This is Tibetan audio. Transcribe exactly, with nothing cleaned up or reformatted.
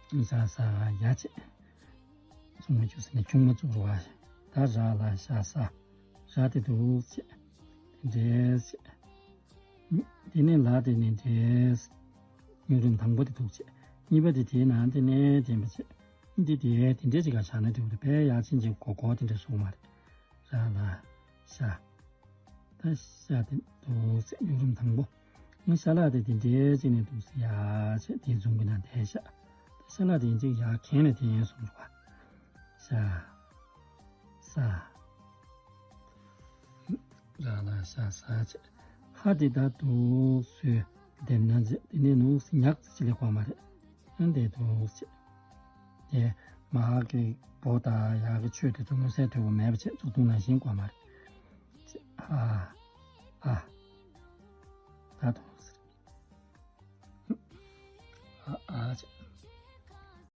ས་ས་ཡ་བྱས། གསུང་མ་བཅུག་ཟེར་ནས་ཆུང་མ་བཅུག་རུ་བ། ད་ར་ལ་ཤ་ས། ར་དེ་འདུག་བྱས། དེ་འདྲས་བྱས། དེ་ནས་ལ་དེ་ནས་འདྲས། མྱུར་རིམ་དང་པོ་དེ་འདུག་བྱས། གཉིས་པ་དེ་དེའི་ནང་དེ་ནས་དེ་འདྲས་བྱས། འདི་དེ་དེ་འདྲས་ཅིག་ག་བཞག་ན་འགྲིག་གི་རེད། དཔེ་ཡ་ཕྱིན་ཅིག་གོ་གོ་དེ་འདྲས་སོང་མ་རེད། ར་ལ་ཤ། ད་ཤ་དེ་འདུག་སེ་མྱུར་རིམ་དང་པོ། ང་ཤ་ལག་དེ་དེ་འདྲའི་ཅིག་ནས་འདུག་སེ་ཡ་བྱས་དེ་འཛུམ་གྱི་ནང་དེ་ཤ། ད་ཤ་ལག་དེ་ཅིག་ཡ་གན་ལ་དེ་ཡན་སོང་འདུག་ག་ཤ། ས། ར་ལ་ཤ་ས་བྱས། ཧ་དེ་ད་འདུག་སེ་བསྡེབས་ན་བྱས་དེ་ནས་ནུག་སེ་ཉག་ཙི་ཅི་ལས་གོ་མ་རེད། ཨ་འདི་འདུག་བྱས། དེ་མ་གི་བོ་དང་ཡ་གི་ཆོས་དེ་ཚོ་མངོན་གསལ་དོད་པོ་མེད་པ་བྱས་གཙུག་ཏུ་ནང་བཞིན་གོ་མ་རེད། ཨ། ཨ། ད་དུང་ཟེར། ཨ་ཨ་བྱས།